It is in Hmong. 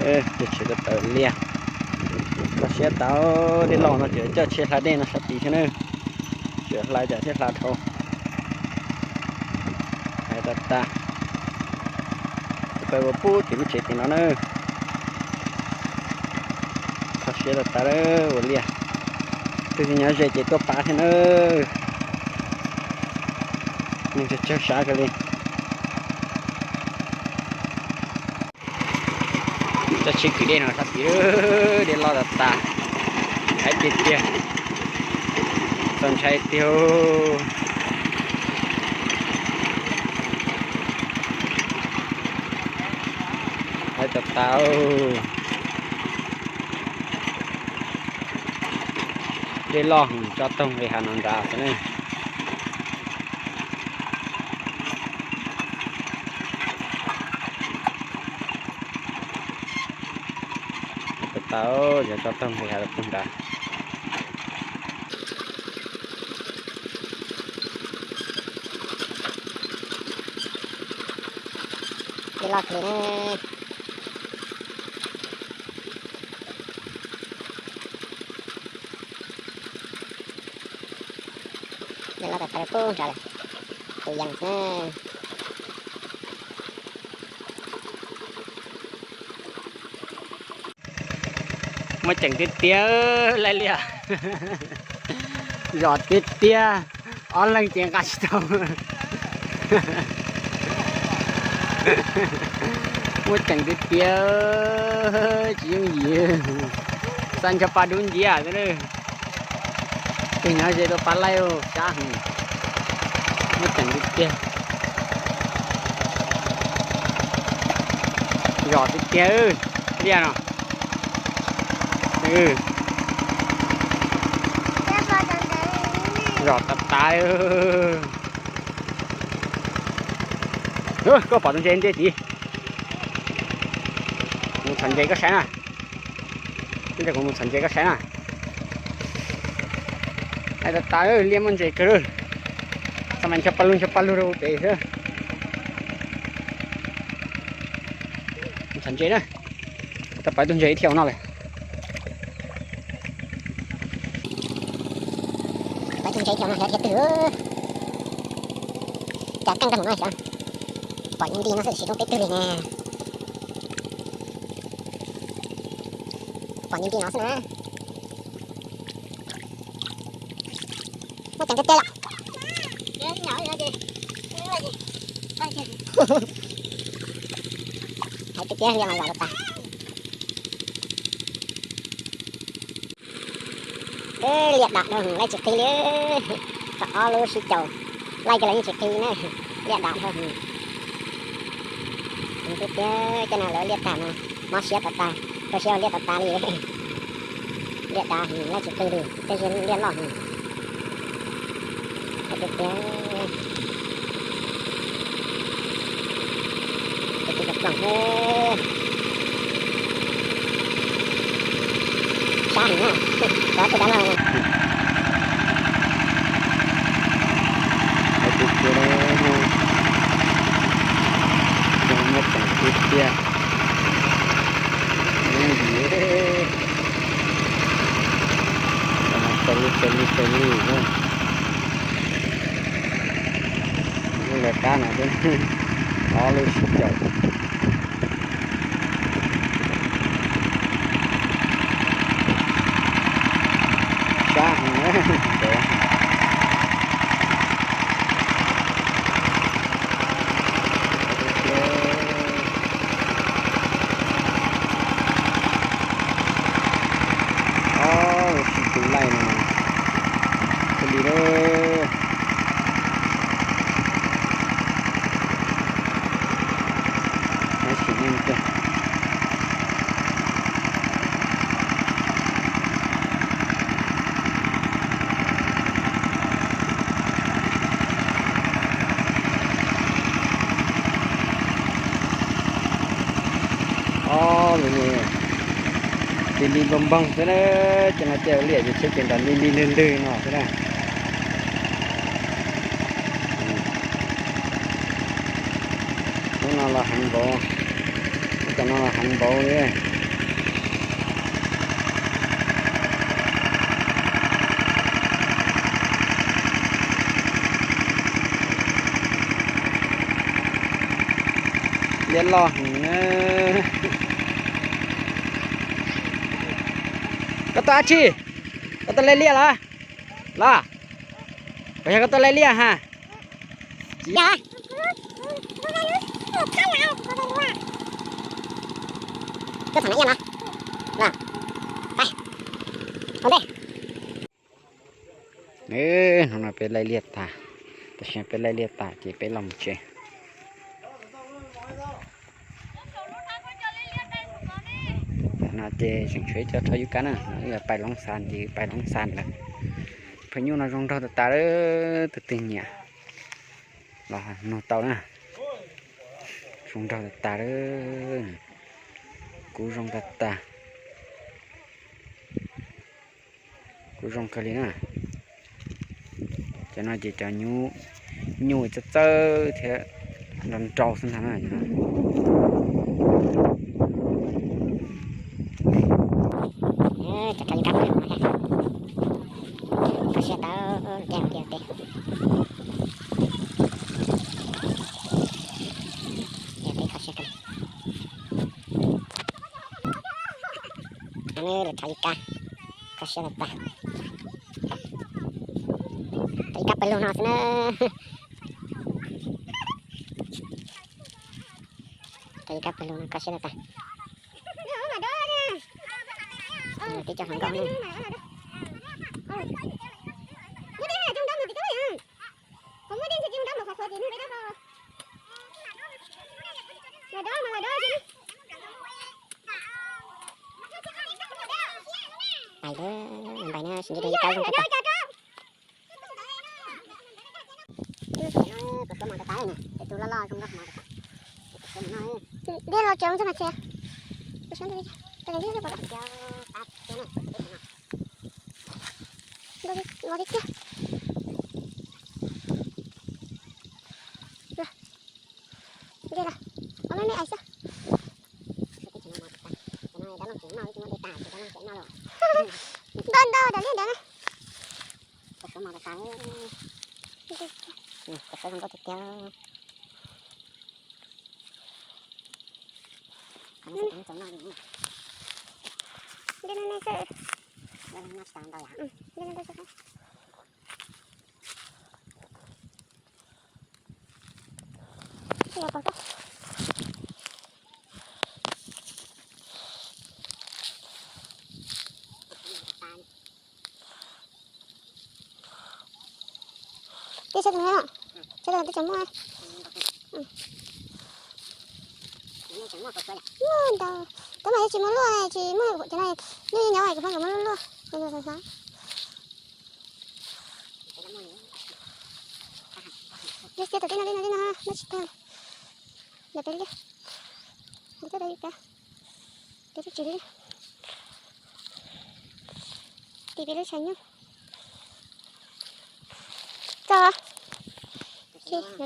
Tsev tawv tawv liaj. Kho siab tas, dej loj no ces coj tsheb hla dej no sab tid thiab na. Tseem hla cas thiaj hla dhau. Hais tas tas, peb ua pub tim lub tsev tim no na. Kho siab tas tas ua liaj. Twb tsis nyob ze ces tuaj pab thiab na. Neeg tsawg tsawg sab kawg li. Cov tsheb kwv dej no sab tid, dej loj tas tas, haib tiag tiag, txaus ntshai tiag. Haib tas tas. Dej loj heev, tsob toog li hav no nrad xwb ne. Tau, yog tsob toog li hav no nrad. Dej loj kawg li na. Dej loj tas tas pub nrad lawm. Tus yees xwb. Muaj ceem tiag tiag, laij liaj. Zom tiag tiag, ob leeg ces nqa tsis tau. Muaj ceem tiag tiag, tsis yooj yim. Xa ncho pa dub nciab xwb. Tus nyob ze tuaj pab laij, sab heev. Muaj ceem tiag tiag. Zom tiag tiag, liaj no. Zom tas tas. Koj pom tus ntses ntej tid. Mus txhom ntses koj saib na. Ib ntsis kuv mus txhom ntses koj saib na. Hais tas tas, liaj muaj ntses kawg. Xa mas ncho paj lug ncho paj lug rau pem xwb. Mus txhom ntses na. Tau pais tus ntses ib thiaus no lawm. Pais tus ntses ib thiaus no thiab twg. Cas keej tag mus no xyov. Pom nti no xwb tsis zoo peb twg li ne. Pom nti nti no xwb na. Muaj ceem tiag tiag yom. Hais tiag tiag liaj mas zom tas tas. Liaj dav dhau heev, laij tsis qig li. Tau ob lub sib caum, laij kiag los yeej tsis qig na. Liaj dav dhau heev. Tiag tiag, cov no lawv liaj tag no, mob siab tas tas, kho siab ua liaj tas tas li. Liaj dav heev, laij tsis qig li, tej zaum liaj loj heev. Tiag tiag. Tus ploog xwb. Sab heev na, kov tej dab laug na. Hais tiag tiag, zoo muaj ceem tiag tiag. Zoo yim, tsaus li tsaus li tsaus li. Lub lawv qab no thiab, ob lub sib caum. Sab heev na. Ob lub sib tus laij no, ua li lawm. Tab sis yeej tiag. Ob, li li npog npoog xwb na, ces no ces liaj ces tsheb ces nrov li li lwg lwg no xwb na. Hnub no los heev nkaus, Tam no los heev npaum li. Liaj loj heev na. Koj tau dab tsi? Koj tau laij liaj los? Los, puas yog koj tau laij liaj ha? Hnub no peb laij liaj tag, tam sim no peb laij liaj tag ces peb los mus tsev. Tam no ces tseem tshuav ib co rho yub kab na, no yog pais Looj Xas ces pais Looj Xas lawm. Phaj nyuj no zoo nraug tas tas, tus twg nyiam los nug tau na. Zoo nraug tas tas, kub zoo tas tas. Kub zoo kawg li na. Cov no ces cov nyuj txawj txawj thiab nrau nrau xwb ntag na. Kho siab tau, ces mus ua teb. Ua teb kho siab kawg. Lawv rho yub kab, kho siab tas tas. Rho yub kab pawg lug no xwb na. Rho yub kab pawg lug no kho siab tas tas. Tib co hluas nkauj ne. Pais lawm, pais na, sib ntsib rau yub kab zoo tas tas. Kuv suav mos tas tas, tus loj loj zoo nkauj mos tas tas. Dej los tsev ntxog mas txias. Kuv suav ntawd, tus ntawd twb pom. Los tiag tiag. Dej los, ob me me ais xwb. Ntau ntau dav liaj ntawd na. Kuv suav mos tas tas. Kuv suav zoo nkauj tiag tiag. Dej me me xwb. Dej me me xwb. Twb saib tus no, saib tus no twb tseem muaj. Muaj ntau, tab mas yuav tsis muaj luaj, tsis muaj cov no, nyob nyob kuv pheej kom muaj luaj luaj. Liaj xiab tau tej no, tej no, tej no muaj tsis tag. Ntawd tuaj tau yus kav, tus twb tsis li, tim peb lub tshav nyuj. Txog, no